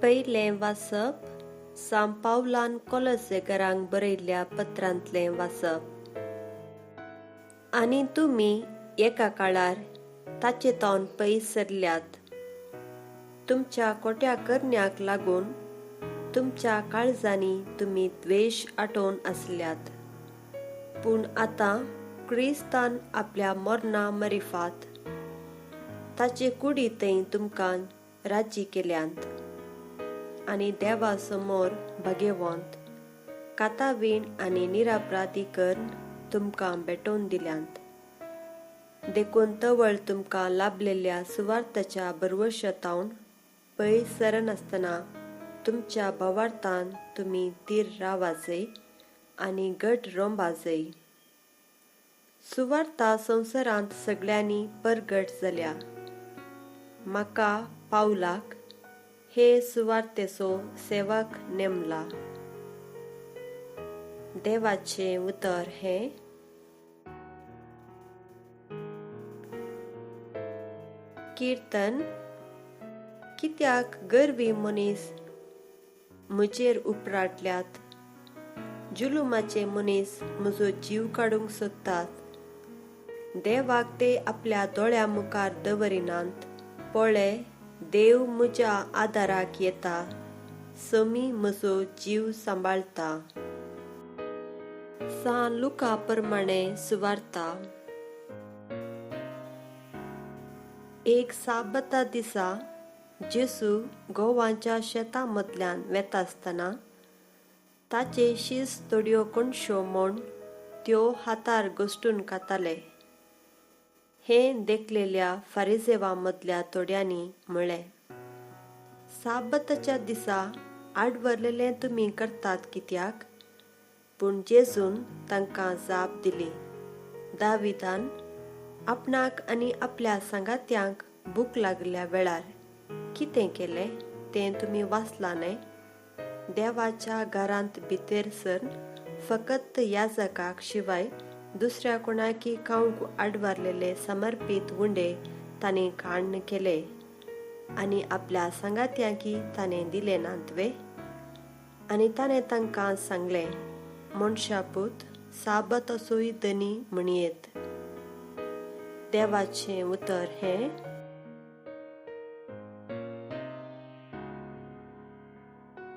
पयलें वाचप सांत पावलान कोलोसेकारांक बरयल्ल्या पत्रांतलें वाचप. आनी तुमी एका काळार ताचे तावन पयस सरल्यात. तुमच्या कोट्या करण्याक लागून तुमच्या काळजांनी तुमी द्वेश आटोवन आसल्यात. पूण आतां क्रिस्तान आपल्या मरणा मरिफात ताचे कुडी थंय तुमकां राजी केल्यांत आनी देवा समोर भागेवंत कातावीण आनी निरापराधी करून तुमकां भेटोवन दिल्यांत. देखून तवळ तुमकां लाभलेल्या सुवार्थाच्या भरवशातावन पयस सरनासतना तुमच्या भावार्थान तुमी थीर रावाजय आनी घट रोंबाजय. सुवार्था संवसारांत सगळ्यांनी परगट जाल्या. म्हाका पावलाक हे सुवार्तेचो सेवक नेमला. देवाचें उतर हें. किर्तन. कित्याक गर्वी मनीस म्हजेर उपराटल्यात, जुलुमाचे मनीस म्हजो जीव काडूंक सोदतात. देवाक ते आपल्या दोळ्या मुखार दवरिनात. पळय, देव म्हज्या आदाराक येता, समी म्हजो जीव सांबाळटा. सांत लुका प्रमाणे सुवार्ता. एक साबता दिसा जेसू गोवाच्या शेतां मदल्यान वेता आसतना ताचे शीस थोड्यो कोणश्यो म्हूण त्यो हातार घसटून खाताले. हें देखलेल्या फारिजेवा मदल्या थोड्यांनी म्हळें, साबताच्या दिसा आडवरलेलें तुमी करतात कित्याक? पूण जेजून तांकां जाप दिली, दाविदान आपणाक आनी आपल्या सांगात्यांक भूक लागल्या वेळार कितें केलें तें तुमी वाचलां न्हय? देवाच्या घरांत भितर सरन फकत याजकाक शिवाय दुसऱ्या कोणाकी खावंक आडवारलेले समर्पीत उंडे ताणें काण्ण केले आनी आपल्या सांगात्यांकी ताणें दिले नात वे? आनी ताणें तांकां सांगलें, मनशापूत साबताचोय धनी म्हणयेत. देवाचें उतर हें.